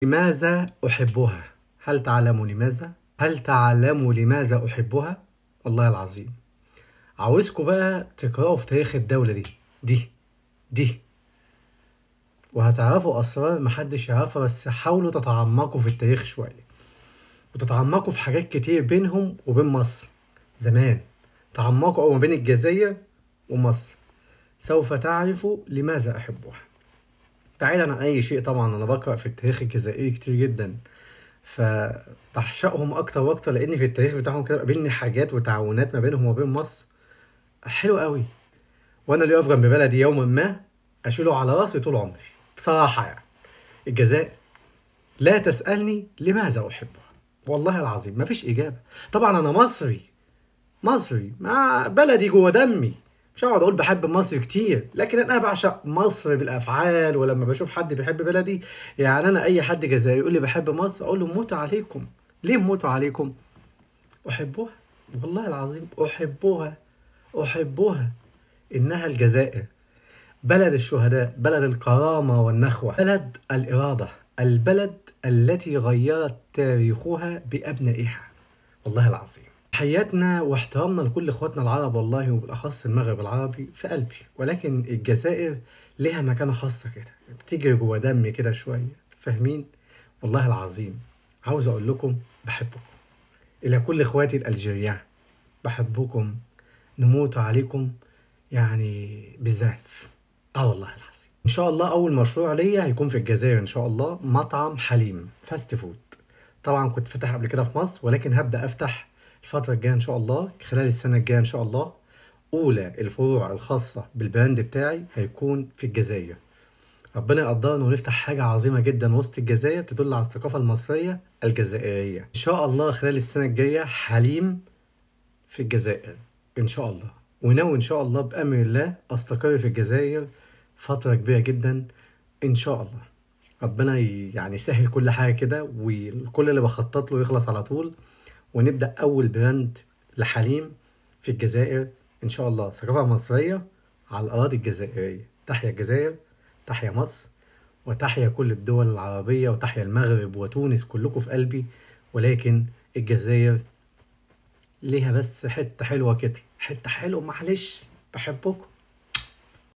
لماذا أحبها؟ هل تعلم لماذا؟ هل تعلم لماذا أحبها؟ والله العظيم عاوزكم بقى تقرأوا في تاريخ الدولة دي دي دي، وهتعرفوا أسرار محدش يعرفها، بس حاولوا تتعمقوا في التاريخ شوية وتتعمقوا في حاجات كتير بينهم وبين مصر زمان. تعمقوا أو ما بين الجزائر ومصر، سوف تعرفوا لماذا أحبها. بعيدا عن أي شيء طبعا، أنا بقرأ في التاريخ الجزائري كتير جدا، فبعشقهم أكتر وأكتر، لأن في التاريخ بتاعهم كده قابلني حاجات وتعاونات ما بينهم وما بين مصر حلو قوي. وأنا اللي يقف جنب بلدي يوما ما أشيله على راسي طول عمري بصراحة. يعني الجزائر لا تسألني لماذا أحبها، والله العظيم مفيش إجابة. طبعا أنا مصري مصري، ما بلدي جوه دمي، مش هقعد اقول بحب مصر كتير، لكن انا بعشق مصر بالافعال. ولما بشوف حد بيحب بلدي، يعني انا اي حد جزائري يقول لي بحب مصر اقول له موتوا عليكم. ليه موتوا عليكم؟ احبها والله العظيم، احبها احبها. انها الجزائر، بلد الشهداء، بلد الكرامة والنخوه، بلد الارادة، البلد التي غيرت تاريخها بابنائها. والله العظيم تحياتنا واحترامنا لكل اخواتنا العرب والله، وبالاخص المغرب العربي في قلبي، ولكن الجزائر لها مكانه خاصة كده، بتجري جوه دمي كده شوية، فاهمين؟ والله العظيم عاوز اقول لكم بحبكم. الى كل اخواتي الالجيريان بحبكم، نموت عليكم يعني بالزاف. والله العظيم ان شاء الله اول مشروع ليا هيكون في الجزائر ان شاء الله، مطعم حليم fast food. طبعا كنت فاتح قبل كده في مصر، ولكن هبدا افتح الفترة الجاية إن شاء الله، خلال السنة الجاية إن شاء الله. أولى الفروع الخاصة بال brand بتاعي هيكون في الجزائر. ربنا يقدرنا ونفتح حاجة عظيمة جدا وسط الجزائر تدل على الثقافة المصرية الجزائرية. إن شاء الله خلال السنة الجاية حليم في الجزائر إن شاء الله، وناوي إن شاء الله بأمر الله أستقر في الجزائر فترة كبيرة جدا إن شاء الله. ربنا يعني يسهل كل حاجة كده، وكل اللي بخطط له يخلص على طول، ونبدأ أول brand لحليم في الجزائر إن شاء الله. ثقافة مصرية على الأراضي الجزائرية. تحيا الجزائر، تحيا مصر، وتحيا كل الدول العربية، وتحيا المغرب وتونس، كلكم في قلبي. ولكن الجزائر ليها بس حتة حلوة كده، حتة حلوة، معلش، بحبكم.